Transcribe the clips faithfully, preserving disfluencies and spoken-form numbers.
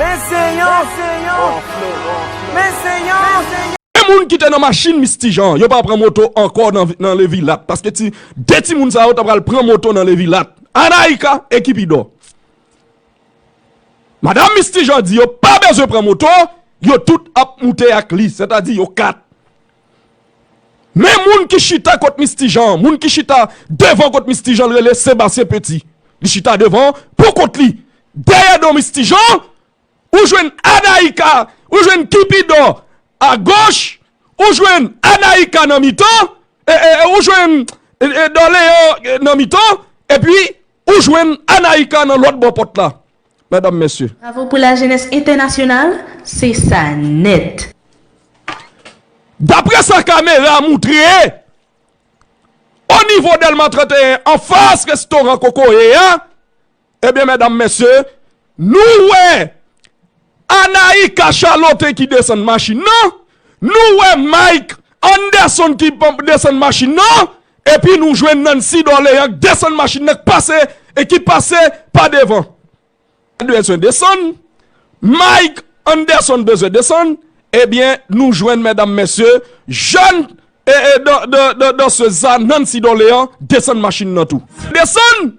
Men se yon, men se yon, men se yon. E moun ki te nan machin Miss Tijan, yo pa pran moto ankò nan, nan Levilat, paske ti, de timoun sa yo ta pral pran moto nan Levilat. Anaïka e Kipidò. Madanm Miss Tijan di yo pa bezwen pran moto, yo tout ap moute ak li, sètadi yo kat. Men moun ki chita kot Miss Tijan, moun ki chita devan kot Miss Tijan, l rele Sebastien Petit. Li chita devan pou kont li. Dèyè do Miss Tijan, ou jwenn Anaïka, ou jwenn Kipidò agoch, ou jwenn Anaïka nan mitan, e, e, e, ou jwenn e, e, Dòleyan e, nan mitan, epi ou jwenn Anaïka nan lòt bò pòt la. Medam, mesye. Bravo pou lajenès entènasyonal, se sa nèt. Daprè sa kamera moutre, o nivo Dèlma trannteyen, anfas restoran Kokoye a, ebyen, medam, mesye, nou wè Anaïka Charlotin ki desann machin nan, nou wè Mike Anderson ki p-, desann machin nan, epi nou jwenn Nancy Dorléans k desann machin nan, k pase, e ki pase pa devan. Bezwen desann, Mike Anderson bezwen desann, ebyen, nou jwenn, medam, mesye, jèn, e, e, dan, dan, dan, dansez sa, Nancy Dorléans, desann machin nan tou. Desann,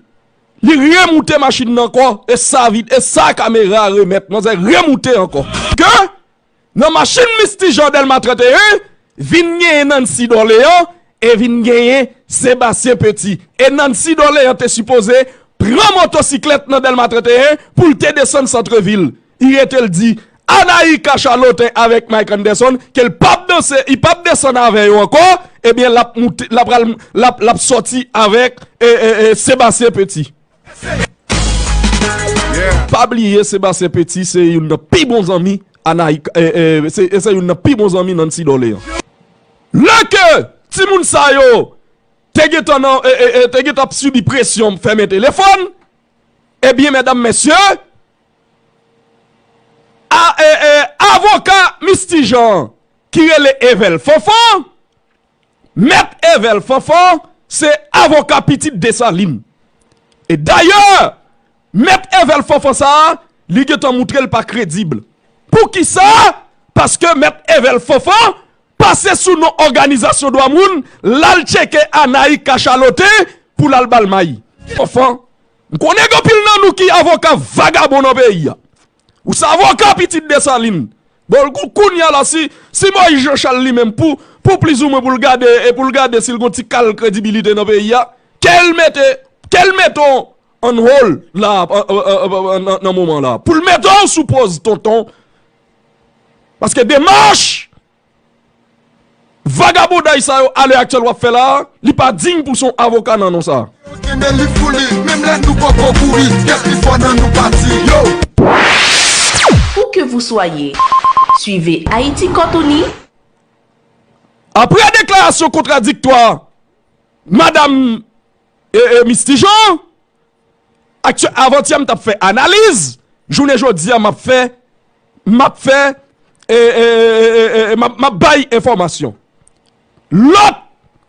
li remoute machin nan ankò, e sa vit, e sa kamera remèt, manzè remoute ankò. Ke nan machin Miss Tijan Dèlma trannteyen, vin genyen Nancy Dorléans, e vin genyen Sebastien Petit. E Nancy Dorléans te sipoze pran motosiklèt nan Dèlma trannteyen pou l te desann santrevil. Li rete l di Anaïka Charlotin avèk Mike Anderson ke l p ap danse, li p ap desann avè yo ankò, ebyen, l ap moute, l ap pral, l ap, l ap sòti avèk, e, e, e, Sebastien Petit. Pa bliye, Sebastien Petit se youn nan pi bon zanmi Anaïka, e, e, se, se youn nan pi bon zanmi Nancy Dorléans. Lè ke timoun sa yo te gentan nan, e, e, e, te gentan ap sibi presyon fèmen telefòn, ebyen, medam, mesye, a, e, e, avoka Miss Tijan ki rele Evel Fanfan, Mèt Evel Fanfan se avoka pitit Desalin. E dayè, Mèt Evel Fanfan sa a, li gentan moutre l pa kredib. Poukisa? Paske Mèt Evel Fanfan pase sou non òganizasyon dwa moun, l al tcheke Anaïka Charlotin pou l al ba l mayi. Fanfan, m konnen gen anpil nan nou ki avoka vagabon nan peyi a. Ou se avoka pitit Desalin. Bon, kou-, kounye a la, si, si Moïse Jean Charles li menm pou, pou plizoumwen pou l gade, e pou l gade si l gon ti kal kredibilite nan peyi a, ke l mete, ke l mete w on hold la, an, an, an, an, an, nan, nan moman la. Pou l mete w sou poz tonton. Paske demach vagabonday sa yo, alè aktyèl w ap fè la a, li pa diy pou se yon avoka nan non sa a. Kenbe li pou li, menm lè nou poko kouri, kèk pi fò nan nou pati, yo. Où que vous soyez, suivez Haïti Cortoni. Apre deklarasyon kontradiktwa Madam, e, e, Miss Tijan, aktyè-, avantyè m t ap fè analiz, jounen jodi a m ap fè, m ap fè, e, e, e, e, e, e, m ap, m ap bay enfòmasyon. Lòt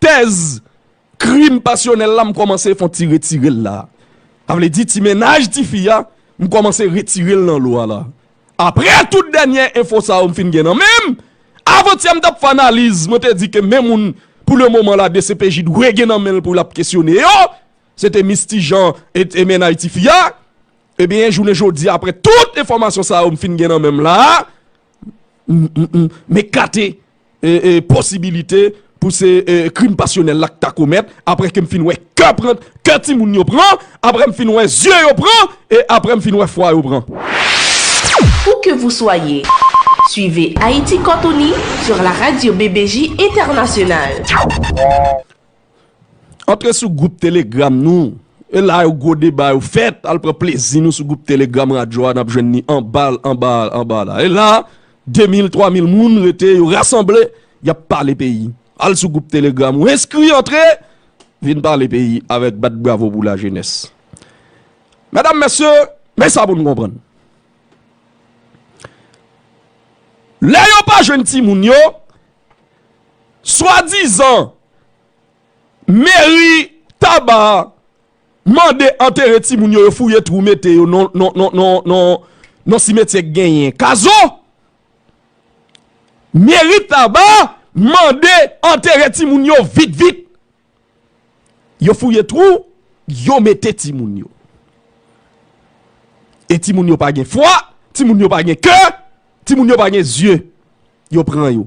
tèz krim pasyonèl la, m kòmanse fè yon ti retire l la. Sa vle di ti mennaj tifi a, m kòmanse retire l nan lo a la. Apre tout dènye enfo sa yo m fin gen nan men m, avantyè m t ap fè analiz, mwen te di ke men moun, pou le moman la, D C P J dwe gen nan men l pou l ap kesyone yo, se te Miss Tijan e, e mennaj tifi a. Ebyen, jounen jodi, apre tout enfòmasyon sa yo m fin gen nan men m la, m, m, m, m ekate, e, e, posibilite pou se, e, krim pasyonèl la k ta komèt, apre ke m fin wè kè pran, kè timoun yo pran, apre m fin wè zye yo pran, e apre m fin wè fwa yo pran. Où que vous soyez, suivez Haïti Cortoni sur la radio B B J Internationale. Antre sou gwoup Telegram nou. E la yo gwo deba yo fèt. Al pran plezi nou sou gwoup Telegram radyo a, n ap jwenn li anba, anba, anba la. E la, de mil, twa mil moun rete, yo rasanble, y ap pale peyi. Al sou gwoup Telegram ou enskri, antre, vin pale peyi avèk bat bravo pou lajenès. Medam, mesye, men sa pou n konprann. Lè yo pa jwenn timoun yo, swadizan meri Taba mande antere timoun yo, yo fouye twou mete yo nan, nan, nan, nan, nan, nan simetyè k genyen Kazo, meri Taba mande antere timoun yo vit vit. Yo fouye twou, yo mete timoun yo. E timoun yo pa gen fwa, timoun yo pa gen kè, timoun yo pa gen zye. Yo pran yo.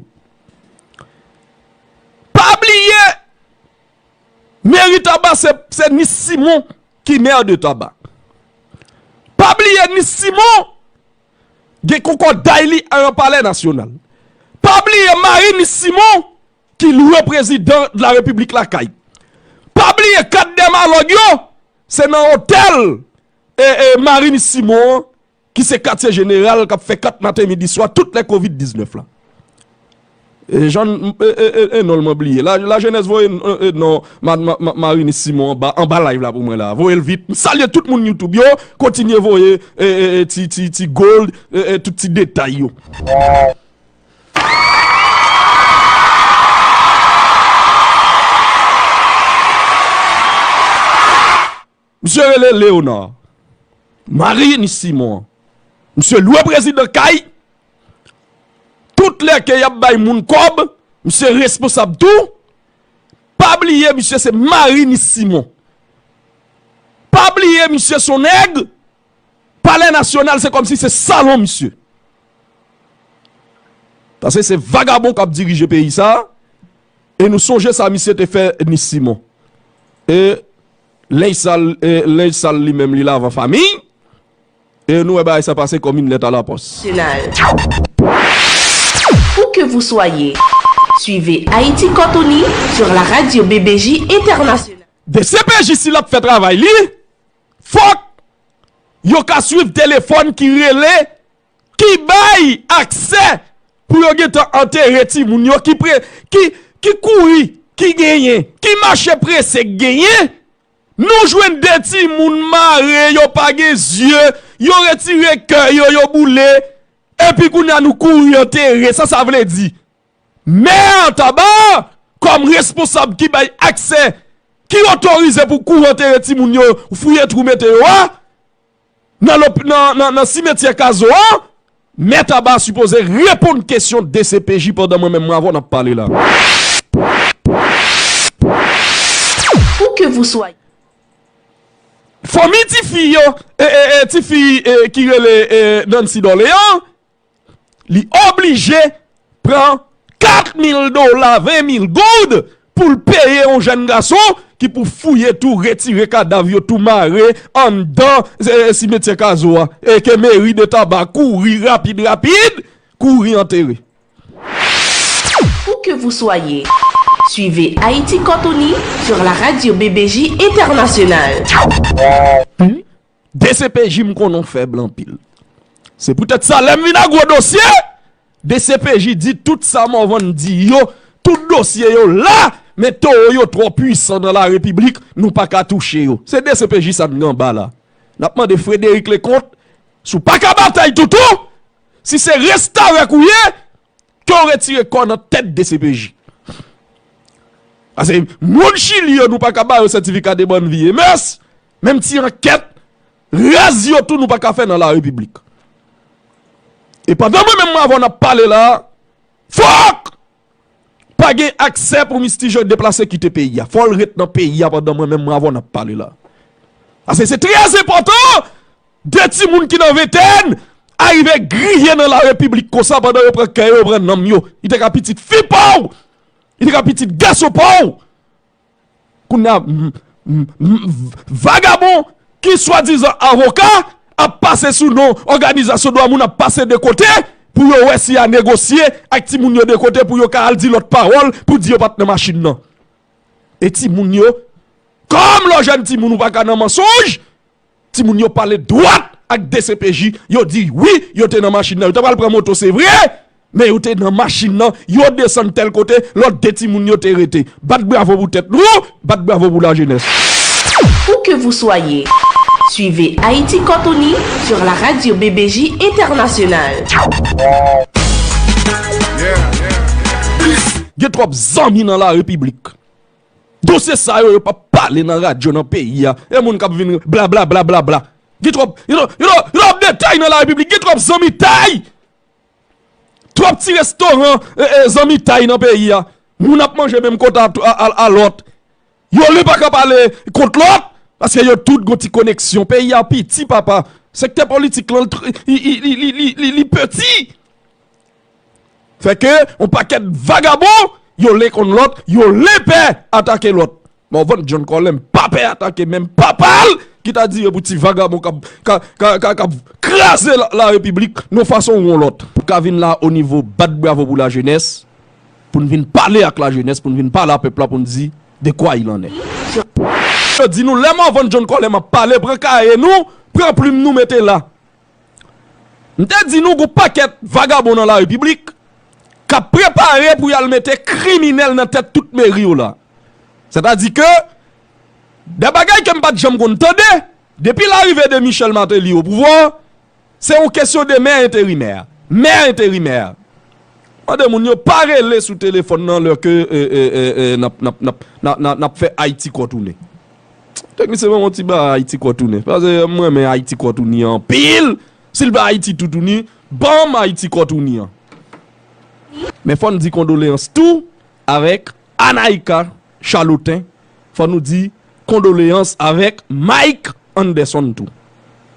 Pa bliye, meri Taba se, se Nis Simon ki mè de Taba. Pa bliye Nis Simon gen konkòday li an Palè Nasyonal. Pa bliye mari Nis Simon ki lwe prezidan de la repiblik lakay. Pa bliye kat dèmalòg yo, se nan otèl e, e, mari Nis Simon an, ki se katye jeneral k ap fè kat maten midi swa tout lè kovid diznèf la. E, Jean, e, e, e, e non l mwen bliye. La, lajenès voye e, e, non ma, ma, ma, Marinis Simon anba, anba live la pou mwen la. Voye l vit. M salye tout moun YouTube yo. Kontinye voye e, e, e, ti, ti, ti gold, e, e, tout ti detay yo. Misye rele Léonard. Marinis Simon. Misye lwe prezidan kay. Tout lè ke y ap bay moun kòb, misye responsab tou. Pa bliye, misye se Marinis Simon. Pa bliye, misye se yon nèg. Palè Nasyonal, se kòmsi se salon misye. Paske se vagabon k ap dirije peyi sa. E nou sonje sa misye te fè Nis Simon. E lenj sal, e lenj sal li menm li lavan fanmi. E nou wè bagay sa pase kòm une lettre à la poste. Nasyonal. Où que vous soyez, suivez Haïti Cortoni sur la radio B B J Internationale. D C P J si l ap fè travay li, fòk yo ka swiv telefòn ki rele, ki bay aksè pou yo gentan antere timoun yo, ki pre, ki, ki kouri, ki genyen, ki mache prese k genyen. Nou jwenn de timoun mare, yo pa gen zye, yo retire kè yo, yo boule, epi kounye a nou kouri antere. Sa sa vle di? Mè Taba, kòm responsab ki bay aksè, ki otorize pou kouri antere timoun yo, fouye twou mete yo a, nan, nan, nan, nan simetyè Kazo a, Mè Taba sipoze reponn kesyon D C P J pandan mwen menm mwen avè w n ap pale la. Où que vous soyez. Fanmi tifi yo, e, e, e, tifi e, ki rele e, Nancy Dorléans, li oblije pran kat mil dola, ven mil goud, pou l peye yon jèn gason ki pou fouye twou, retire kadav yo, twou mare anndan e, simetyè Kazo a, e ke meri de Taba kouri rapid rapid, kouri antere. Où que vous soyez, suivez Haïti Cortoni sur la radio B B J Internationale. D C P J m konnen w fèb anpil. Se poutèt sa, lè m vin ak gwo dosye, D C P J di tout sa Morvan di yo, tout dosye yo la, men towo yo twò pwisan nan la repiblik, nou pa ka touche yo. Se D C P J sa n gen anba la. N ap mande Frédéric Leconte, si w pa ka batay toutou, si se restavèk ou ye, ke w retire kò w nan tèt D C P J. Paske moun Chili yo, nou pa ka ba yo sètifika de bòn vi e mès, menm ti ankèt raz yo tou nou pa ka fè nan la repiblik. E pandan mwen menm mwen avè w n ap pale la, fòk pa gen aksè pou Misti Jean deplase kite peyi a. Fò l ret nan peyi a pandan mwen menm mwen avè w n ap pale la. Paske se trè enpòtan. De timoun ki nan ventèn arive griye nan la repiblik konsa pandan yo pran kè yo, yo pran nanm yo. Li te ka pitit fi pa w. Li te ka pitit gason pa w. Kounye a, m, m, m, vagabon ki swadizan avoka ap pase sou non òganizasyon dwa moun, ap pase de kote pou yo wè si y a negosye ak timoun yo de kote pou yo ka al di lòt pawòl pou di yo pa t nan machin nan. E timoun yo, kòm lè w jèn timoun ou pa ka nan mansonj, timoun yo pale dwat ak D C P J, yo di wi, yo te nan machin nan. Yo te pral pran moto, se vre, men yo te nan machin nan, yo desann tèl kote, lòt de timoun yo te rete. Bat bravo pou tèt nou, bat bravo pou lajenès. Où que vous soyez, suivez Haïti Cortoni sur la radio B B J Internationale. Gen twòp zanmi nan la repiblik. Dosye sa yo, yo p ap pale nan radyo nan peyi a. E moun k ap vin bla, bla, bla, bla, bla. Gen twòp, you know, you know, you know, tay nan la repiblik, gen twòp zanmitay. Twòp ti restoran, e, e, zanmitay nan peyi a. Moun ap manje menm kote a, a, a, a lòt. Yo le pa ka pale kont lòt, paske yo tout gon ti koneksyon. Peyi a piti, papa. Sektè politik lan, li, li, li piti. Fè ke yon pakèt vagabon, yo le konn lòt, yo le pè atake lòt. Morvan John Colem pa pè atake menm papa l ki ta di yo pou ti vagabon k ap, k ap, k ap, k ap, k ap kraze la, la repiblik yon fason ou yon lòt. Pou ka vin la o nivo bat bravo pou lajenès, pou n vin pale ak lajenès, pou n vin pale a pèp la, pou n di de quoi il en est. Yo di nou, lè Morvan John Colem ap pale, pran kaye nou, pran plim nou, mete la. M te di nou gon pakèt vagabon nan la repiblik k ap prepare pou y al mete kriminèl nan tèt tout meri yo la. Sètadi ke de bagay ke m pa t janm konn tande, depi larive de Michel Martelly o pouvwa, se yon kesyon de mè enterimè. Mè enterimè. Mande moun yo pa rele sou telefòn nan lè ke, e, e, e, e, n ap, n ap, n ap, n ap, n ap, n ap fè Ayiti kò tounen. Teknisyen ban m yon ti ba Ayiti kò tounen. Paske m renmen Ayiti kò tounen anpil. Si l ba Ayiti toutouni, ban m Ayiti kò tounen an. Men fò n di kondoleyans tou avèk Anaïka Charlotin. Fò nou di kondoleyans avèk Mike Anderson tou.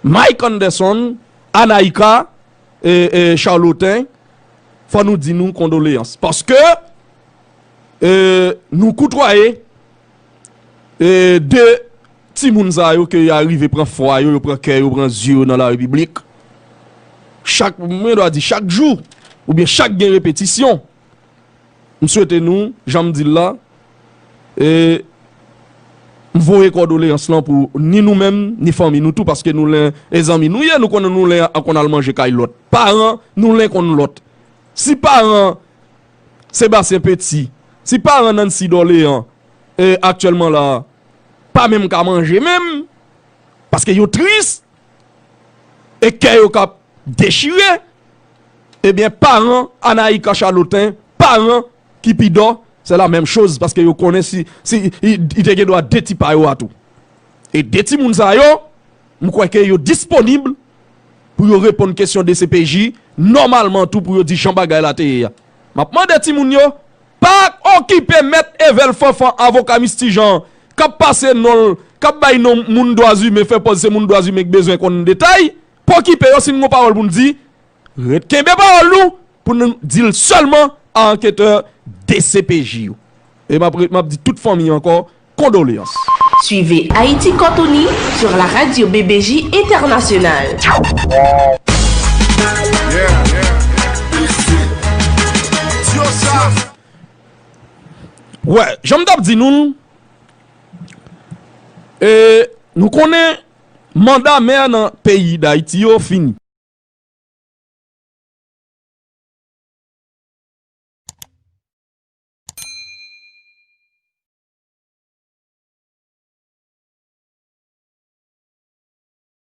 Mike Anderson, Anaïka, e, e, Charlotin, fò nou di nou kondoleyans. Paske, e, nou koutwaye, e, de timoun sa yo ke y arive pran fwa yo, yo pran kè yo, pran zye yo nan la repiblik. Chak, mwen dwa di chak jou, oubyen chak gen repetisyon. M swete nou, jan m di l la, e m voye kondoleyans lan pou ni nou menm, ni fanmi nou tou, paske nou len e zanmi nou ye, nou konnen nou len an konn al manje kay lòt. Paran nou len konn lòt. Si paran Sébastien Petit, si paran Nancy Dorléans, e aktyèlman la, pa menm ka manje menm, paske yo tris, e kè yo k ap dechire, ebyen, paran Anaïka Charlotin, paran Kipidò, se la menm choz, paske yo konnen si, si, i, i te gen dwa de ti pa yo a tou. E de timoun sa yo, m kwè ke yo disponib pou yo reponn kesyon D C P J, nòmalman tou pou yo di jan bagay la te ye a. M ap mande timoun yo, pa okipe mèt Evel Fanfan, avoka Misti Jan, k ap pase non l, k ap bay non moun dwa imen, fè pòz se moun dwa imen k bezwen konn detay. Pa okipe yo, si n gon pawòl pou n di, ret kenbe pawòl nou pou n di l sèlman a anketè D C P J yo. E m ap re-, m ap di tout fanmi ankò, kondoleyans. Suivez Haïti Cortoni sur la radio B B J Internationale. Wè, jan m t ap di nou, e, nou konnen manda mè nan peyi Dayiti yo fini.